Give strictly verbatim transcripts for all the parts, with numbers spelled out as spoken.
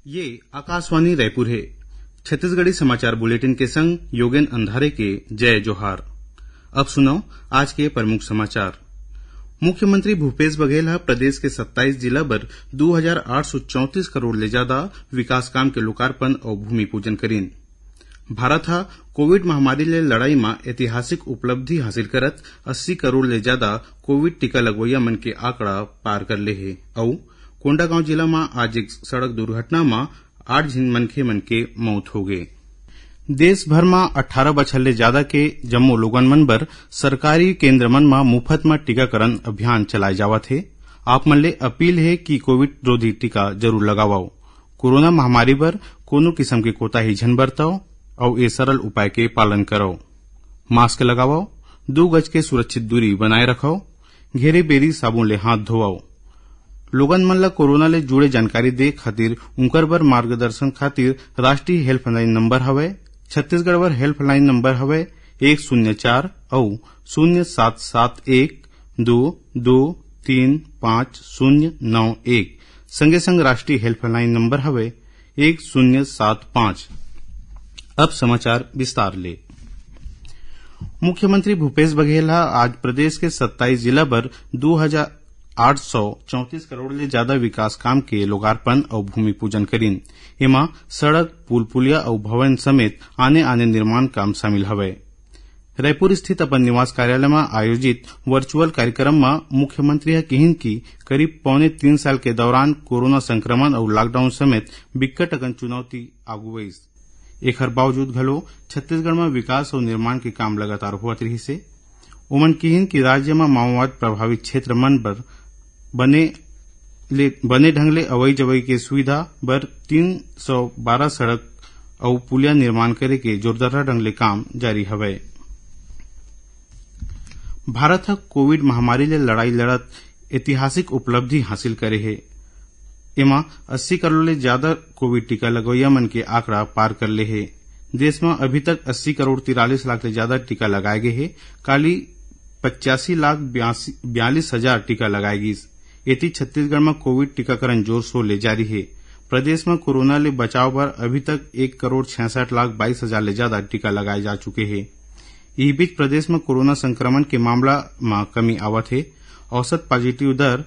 ये आकाशवाणी रायपुर हे। छत्तीसगढ़ी समाचार बुलेटिन के संग योगेन अंधारे के जय जोहार। अब सुनव आज के प्रमुख समाचार। मुख्यमंत्री भूपेश बघेल ह प्रदेश के सत्ताईस जिला बर दू हजार आठ सौ चौंतीस करोड़ ले जादा विकास काम के लोकार्पण अउ भूमि पूजन करिन। भारत ह कोविड महामारी ले लड़ाई म ऐतिहासिक उपलब्धि हासिल करत अस्सी करोड़ ले जादा कोविड टीका लगवइया मन के आंकड़ा पार कर ले हे अउ कोंडागांव जिला म आज एक सड़क दुर्घटना म आठ झिन मनखे मन के मौत हो गे। देश भर म अट्ठारह बछर ले जादा के जम्मो लोगन मन बर सरकारी केंद्र मन म मुफ्त म टीकाकरण अभियान चलाए जावत हे। आप मन ले अपील हे कि कोविड रोधी टीका जरूर लगावव। कोरोना महामारी बर कोनो किसम के कोताही झन बरतव अउ ए सरल उपाय के पालन करव। मास्क लगावव, दू गज के सुरक्षित दूरी बनाए रखव, घेरे बेरी साबुन ले हाथ धोवव। लोगन मन ल कोरोना ले जुड़े जानकारी दे खातिर उंकर बर मार्गदर्शन खातिर राष्ट्रीय हेल्पलाइन नंबर हवय। छत्तीसगढ़ बर हेल्पलाइन नंबर हवय एक शून्य चार अउ शून्य सात सात एक दो दो तीन पाँच शून्य नौ एक। संगे संग राष्ट्रीय हेल्पलाइन नंबर हवय एक शून्य सात पाँच। अब समाचार विस्तार ले। मुख्यमंत्री भूपेश बघेल ह आज प्रदेश के सत्ताईस जिला बर दू हजार आठ सौ चौंतीस करोड़ ले जादा विकास काम के लोकार्पण अउ भूमि पूजन करिन। एमा सड़क, पुल पुलिया अउ भवन समेत आने-आने निर्माण काम शामिल हवय। रायपुर स्थित अपन निवास कार्यालय म आयोजित वर्चुअल कार्यक्रम म मुख्यमंत्री ह किहिन कि करीब पौने तीन साल के दौरान कोरोना संक्रमण अउ लॉकडाउन समेत बिकट अकन चुनौती आगू अइस। एखर बावजूद घलो छत्तीसगढ़ म विकास अउ निर्माण के काम लगातार होवत रिहिस हे। ओमन किहिन कि राज्य म माओवाद प्रभावित क्षेत्र मन बर बने ले, बने ढंग ले अवई जवई के सुविधा बर तीन सौ बारह सड़क अउ पुलिया निर्माण करे के जोरदार ढंग ले काम जारी हवय। भारत ह कोविड महामारी ले लड़ाई लड़त ऐतिहासिक उपलब्धि हासिल करे हे। एमा अस्सी करोड़ ले जादा कोविड टीका लगवइया मन के आंकड़ा पार कर ले हे। देश म अभी तक अस्सी करोड़ तिरालीस लाख ले जादा टीका लगाए गे हे। काली पचासी लाख बयालीस हजार टीका लगाए गिस। एती छत्तीसगढ़ म कोविड टीकाकरण जोर शोर ले जारी हे। प्रदेश म कोरोना ले बचाव बर अभी तक एक करोड़ छियासठ लाख बाईस हजार ले जादा टीका लगाए जा चुके हे। इही बीच प्रदेश म कोरोना संक्रमण के मामला म कमी आवत हे। औसत पॉजिटिव दर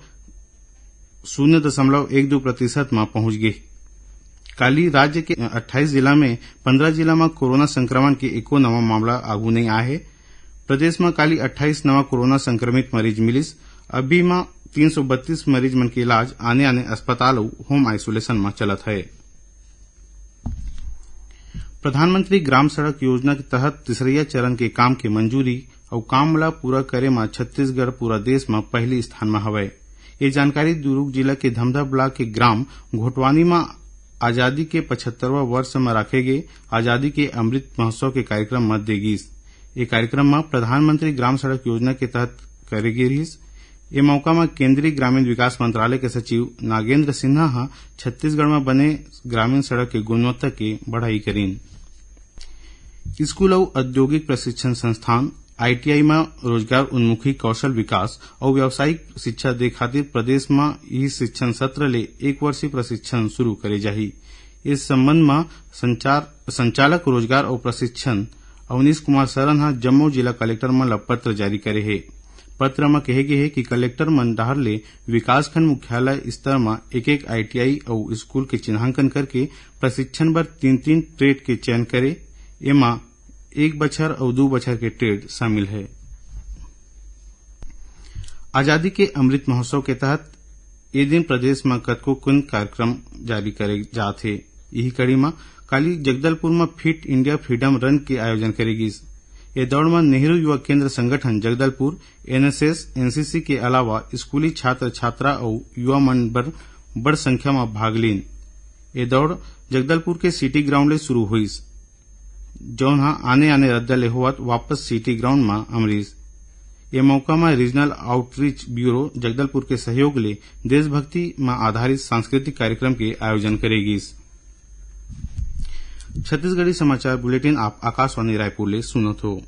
शून्य दशमलव एक दू प्रतिशत म पहुंच गे। काली राज्य के अट्ठाईस जिला में पन्द्रह जिला म कोरोना संक्रमण के एको नवा मामला आगू नइ आए हे। प्रदेश म काली अट्ठाईस नवा कोरोना संक्रमित मरीज मिलिस। अभी म तीन सौ बत्तीस मरीज मन के इलाज आने-आने अस्पताल अउ होम आइसोलेशन म चलत हे। प्रधानमंत्री ग्राम सड़क योजना के तहत तीसरइया चरण के काम के मंजूरी अउ काम ला पूरा करे म छत्तीसगढ़ पूरा देश म पहली स्थान म हवय। ये जानकारी दुरूग जिला के धमधा ब्लॉक के ग्राम घोटवानी म आजादी के पचहत्तरवां वर्ष म राखे गे आजादी के अमृत महोत्सव के कार्यक्रम म दे गिस। ये कार्यक्रम म प्रधानमंत्री ग्राम सड़क योजना के तहत करे गे रिहिस। ए मौका म केंद्रीय ग्रामीण विकास मंत्रालय के सचिव नागेंद्र सिन्हा ह छत्तीसगढ़ म बने ग्रामीण सड़क के गुणवत्ता के बढ़ाई करिन। स्कूल अउ औद्योगिक प्रशिक्षण संस्थान, आईटीआई, म रोजगार उन्मुखी कौशल विकास अउ व्यावसायिक शिक्षा दे खातिर प्रदेश म इही शिक्षण सत्र ले एक वर्षीय प्रशिक्षण शुरू करे जाही। इस संबंध म संचार, संचालक रोजगार अउ प्रशिक्षण अवनीश कुमार सरन ह जम्मो जिला कलेक्टर मन ल पत्र जारी करे हे। पत्र म कहे गे हे कि कलेक्टर मन डहार ले विकासखंड मुख्यालय स्तर म एक-एक आईटीआई अउ स्कूल के चिन्हांकन करके प्रशिक्षण बर तीन-तीन ट्रेड के चयन करे। एमा एक बछर अउ दू बछर के ट्रेड शामिल हे। आजादी के अमृत महोत्सव के तहत ए दिन प्रदेश म कतको कन कार्यक्रम जारी करे जात हे। इही कड़ी म काली जगदलपुर म फिट इंडिया फ्रीडम रन के आयोजन करे गिस। ए दौड़ म नेहरू युवा केंद्र संगठन जगदलपुर, एनएसएस, एनसीसी के अलावा स्कूली छात्र छात्रा अउ युवा मन बर बड़ संख्या म भाग लीन। ए दौड़ जगदलपुर के सिटी ग्राउंड ले शुरू होइस, जौन ह आने-आने रद्दा ले होवत वापस सिटी ग्राउंड म अमरिस। ए मौका म रीजनल आउटरीच ब्यूरो जगदलपुर के सहयोग ले देशभक्ति म आधारित सांस्कृतिक कार्यक्रम के आयोजन करे गिस। छत्तीसगढ़ी समाचार बुलेटिन आप आकाशवाणी रायपुर ले सुनत हो।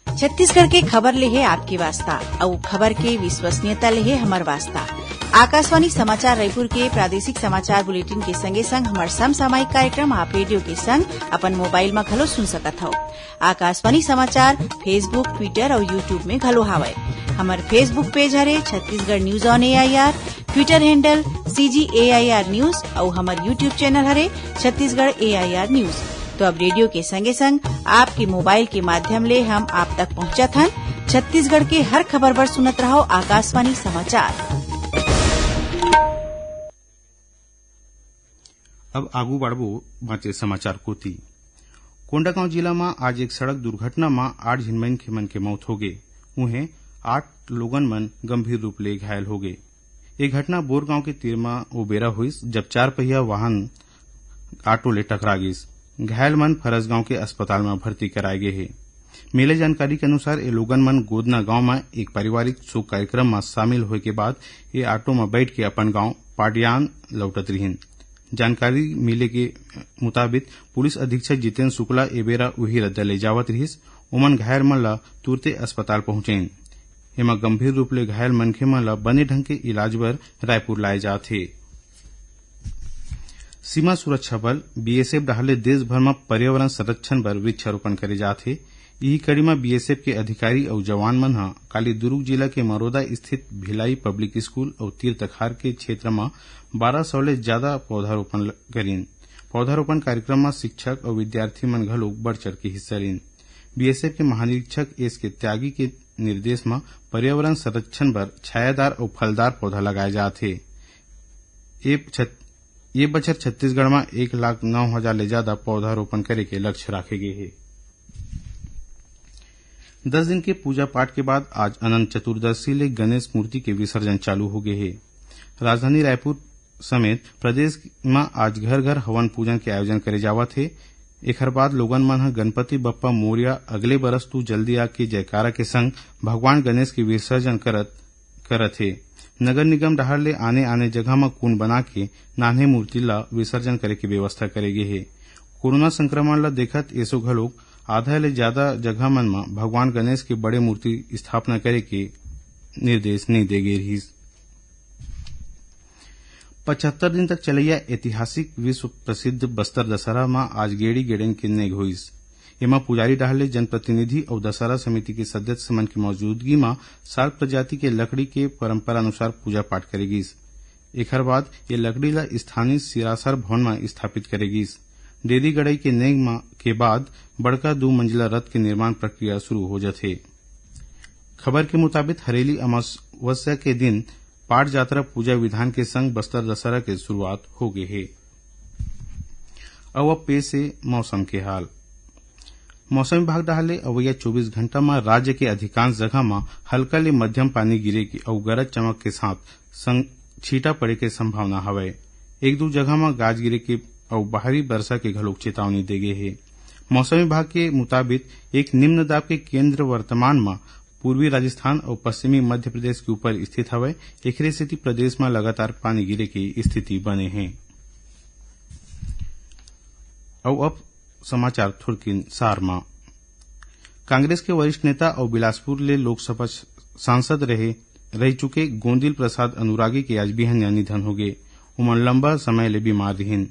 छत्तीसगढ़ के खबर ले हे आपके वास्ता, अउ खबर के विश्वसनीयता ले हे हमर वास्ता। आकाशवाणी समाचार रायपुर के प्रादेशिक समाचार बुलेटिन के संगे संग हमर समसामयिक कार्यक्रम आप रेडियो के संग अपन मोबाइल म घलो सुन सकत हव। आकाशवाणी समाचार Facebook, Twitter अउ YouTube में घलो हावय। हमर Facebook पेज हरे Chhattisgarh news on AIR, Twitter handle CG AIR news अउ हमर YouTube चैनल हरे छत्तीसगढ़ एआईआर न्यूज। तो अब रेडियो के संगे संग आपके मोबाइल के माध्यम ले हम आप तक पहुंचत हन। छत्तीसगढ़ के हर खबर बर सुनत रहव आकाशवाणी समाचार। अब आगू बढ़बो बांचे समाचार कोति। कोंडागांव जिला म आज एक सड़क दुर्घटना म आठ झिन मनखे मन के मौत होगे, उहें आठ लोगन मन गंभीर रूप ले घायल होगे। ये घटना बोरगांव के तीर म ओ बेरा होइस, जब चार पहिया वाहन ऑटो ले टकरा गिस। घायल मन फरसगांव के अस्पताल म भर्ती कराए गे हे। मिले जानकारी के अनुसार, ये लोगन मन गोदना गांव म एक पारिवारिक शोक कार्यक्रम म शामिल होए के बाद ये ऑटो म बैठ के अपन गांव पाडियान लौटत रिहिन। जानकारी मिले के मुताबिक, पुलिस अधीक्षक जितेंद्र शुक्ला ए बेरा उही रद्दा ले जावत रिहिस। ओमन घायल मन ला तुरते अस्पताल पहुंचइन। एमा गंभीर रूप ले घायल मनखे मन ला बने ढंग के इलाज बर रायपुर लाए जात हे। सीमा सुरक्षा बल, बीएसएफ डहार ले देश भर म पर्यावरण संरक्षण बर वृक्षारोपण करे जात हे। इही कड़ी म बीएसएफ के अधिकारी अउ जवान मन ह काली दुरूग जिला के मरोदा स्थित भिलाई पब्लिक स्कूल अउ तीर तखार के क्षेत्र म बारह सौ ले जादा पौधारोपण ल-, करिन। पौधारोपण कार्यक्रम म शिक्षक अउ विद्यार्थी मन घलो बढ़ चढ़ के हिस्सा लिन। बीएसएफ के महानिरीक्षक एस के त्यागी के निर्देश म पर्यावरण संरक्षण बर छायादार अउ फलदार पौधा लगाए जात हे। ये छत-, ये बछर छत्तीसगढ़ म एक लाख नौ हजार ले जादा पौधारोपण करे के लक्ष्य राखे गे हे। दस दिन के पूजा पाठ के बाद आज अनंत चतुर्दशी ले गणेश मूर्ति के विसर्जन चालू हो गे हे। राजधानी रायपुर समेत प्रदेश म आज घर-घर हवन पूजन के आयोजन करे जावत हे। एखर बाद लोगन मन ह "गणपति बप्पा मोरया, अगले बरस तू जल्दी आ" के जयकारा के संग भगवान गणेश के विसर्जन करत, करत हे। नगर निगम डहार ले आने-आने जगह म कुंड बना के नान्हे मूर्ति ला विसर्जन करे के व्यवस्था करे गे हे। कोरोना संक्रमण ला देखत एसो घलोक आधा ले जादा जगह मन म भगवान गणेश के बड़े मूर्ति स्थापना करे के निर्देश नइ दे गे रिहिस। पचहत्तर दिन तक चलइया ऐतिहासिक विश्व प्रसिद्ध बस्तर दशहरा म आज गेड़ी गेड़ेन के नेग होइस। एमा पुजारी डहार ले जनप्रतिनिधि अउ दशहरा समिति के सदस्य मन के मौजूदगी म साल प्रजाति के लकड़ी के परंपरा अनुसार पूजा पाठ करे गिस। एखर बाद ये लकड़ी ला स्थानीय सिरासर भवन म स्थापित करे गिस। डेरी गड़ई के नेग म के बाद बड़का दू मंजिला रथ के निर्माण प्रक्रिया शुरू हो जथे। खबर के मुताबिक हरेली अमावस्या के दिन पाट जात्रा पूजा विधान के संग बस्तर दशहरा के शुरुआत हो गे हे। अउ अब पेश हे मौसम के हाल। मौसम विभाग डहार ले अवइया चौबीस घंटा म राज्य के अधिकांश जगह म हल्का ले मध्यम पानी गिरे के अउ गरज चमक के साथ संग छींटा पड़े के संभावना हवय। एक दू जगह म गाज गिरे के अउ भारी बरसा के घलोक चेतावनी दे गे हे। मौसम विभाग के मुताबिक एक निम्न दाब के केंद्र वर्तमान म पूर्वी राजस्थान अउ पश्चिमी मध्य प्रदेश के ऊपर स्थित हवय। एकरे सेती प्रदेश म लगातार पानी गिरे के स्थिति बने हे। अउ अब समाचार थोरकिन सार म। कांग्रेस के वरिष्ठ नेता अउ बिलासपुर ले लोकसभा सांसद रहे, रह चुके गोंदिल प्रसाद अनुरागी के आज बिहनिया निधन होगे। ओमन लंबा समय ले बीमार रिहिन।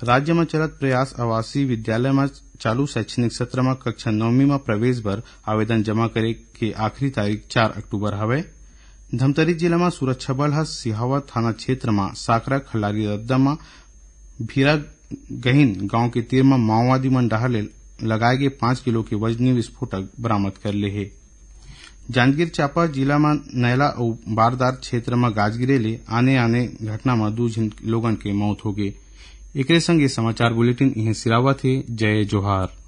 राज्य म चलत प्रयास आवासीय विद्यालय म चालू शैक्षणिक सत्र म कक्षा नौवीं म प्रवेश बर आवेदन जमा करे के आखिरी तारीख चार अक्टूबर हवय। धमतरी जिला म सुरक्षा बल ह सिहावा थाना क्षेत्र म साकरा खल्लारी रद्दा म भीरा गहिन गांव के तीर म माओवादी मन डहार ले लगाए गे पाँच किलो के वजनी विस्फोटक बरामद कर ले हे। जांजगीर चांपा जिला म नैला अउ बारदार क्षेत्र म गाज गिरे ले आने-आने घटना म दू झिन लोगन के मौत होगे। एकरे संग ये समाचार बुलेटिन इहें सिरावत हे। जय जोहार।